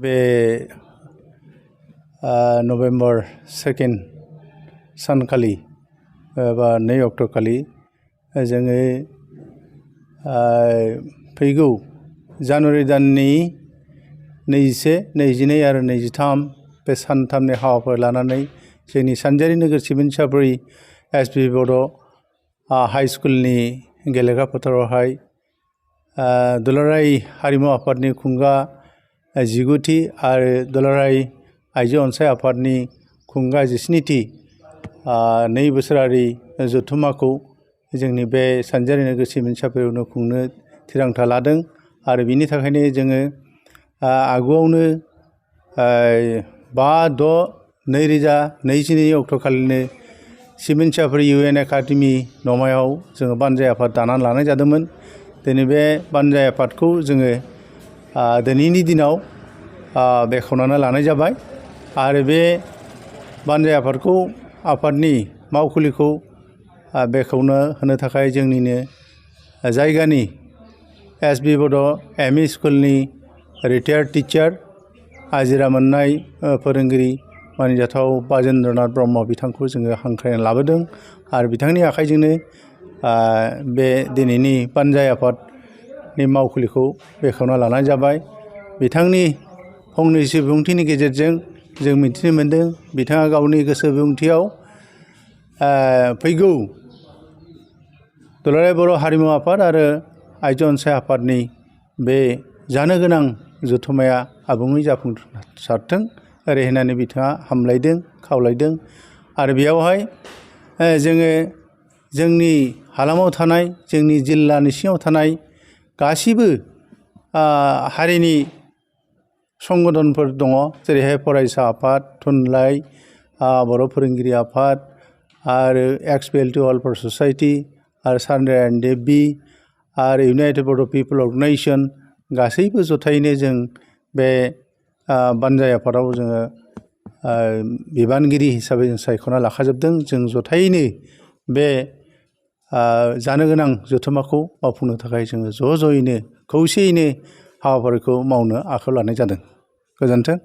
बे नभेम्बर 2 सानखालि बा 2 अक्ट'खालि जोङो फैगौ जानुवारि दाननि 21, 22 आरो 23 बे सानथामनि हाबाफारि लानानै जोंनि सानजारि नोगोर सिबिनसापरि एसपि बड' हाइ स्कुलनि गेलेग्रा फोथारावहाय दुलाराय हारिमु आफादनि खुंगा 19थि आरो दुलाराय आइजो अनसाय आफादनि खुंगा 17थि 2 बोसोरारि जथुम्माखौ जोंनि बे सानजारि नोगोर सिबिनसापरियावनो खुंनो थिरांथा लादों। आरो बिनि थाखायनो जोङो आगुआवनो 5/6/2022 अक्ट'खालिनो सिबिनसापरि UN एकाडेमि न'मायाव जोङो बानजाय आफाद दानानै लानाय जादोंमोन। दिनै बे बानजाय आफादखौ जोङो दिनैनि दिनाव बेखेवनानै लानाय जाबाय आरो बे बानजाय आफादखौ आफादनि मावखुलिखौ बेखेवनो होनो थाखाय जोंनिनो जायगानि एसबि बड' एमइ स्कुलनि रिटायार्ड टिचार आजिरा मोननाय फोरोंगिरि मानिजाथाव बाजेन्द्रनाथ ब्रह्म बिथांखौ जोङो हांख्रायना लाबोदों आरो बिथांनि आखाइजोंनो बे दिनैनि बानजाय आफादनि मावखुलिखौ बेखेवना लानाय जाबाय। बिथांनि फंनैसो बिबुंथिनि गेजेरजों जों मिथिनो मोन्दों बिथाङा गावनि गोसो बिबुंथियाव फैगौ दुलाराय बर' हारिमु आफाद आरो आइजो अनसाय आफादनि बे जानो गोनां जथुम्माया आबुङै जाफुंसारथों ओरै होननानै बिथाङा हामलायदों खावलायदों। आरो बेयावहाय जोङो जोंनि हालामाव थानाय जोंनि जिल्लानि सिङाव थानाय गासिबो हारिनि संगठनफोर दङ, जेरैहाय फरायसा आफाद, थुनलाइ, बर' फोरोंगिरि आफाद आरो एक्स-Blt अनस ससाइटि आरो सानराय एन्ड देबि आरो इउनाइटेड बड' पिपल अर्गेनाइजेसन गासैबो जथायैनो जों बे बानजाय आफादाव जोङो बिबानगिरि हिसाबै जों सायख'ना लाखाजोबदों। जों जथायैनो बे जानो गोनां जथुम्माखौ मावफुंनो थाखाय जोङो ज'यैनो खौसेयैनो हाबाफारिखौ मावनो आखायाव लानाय जादों। गोजोन्थों।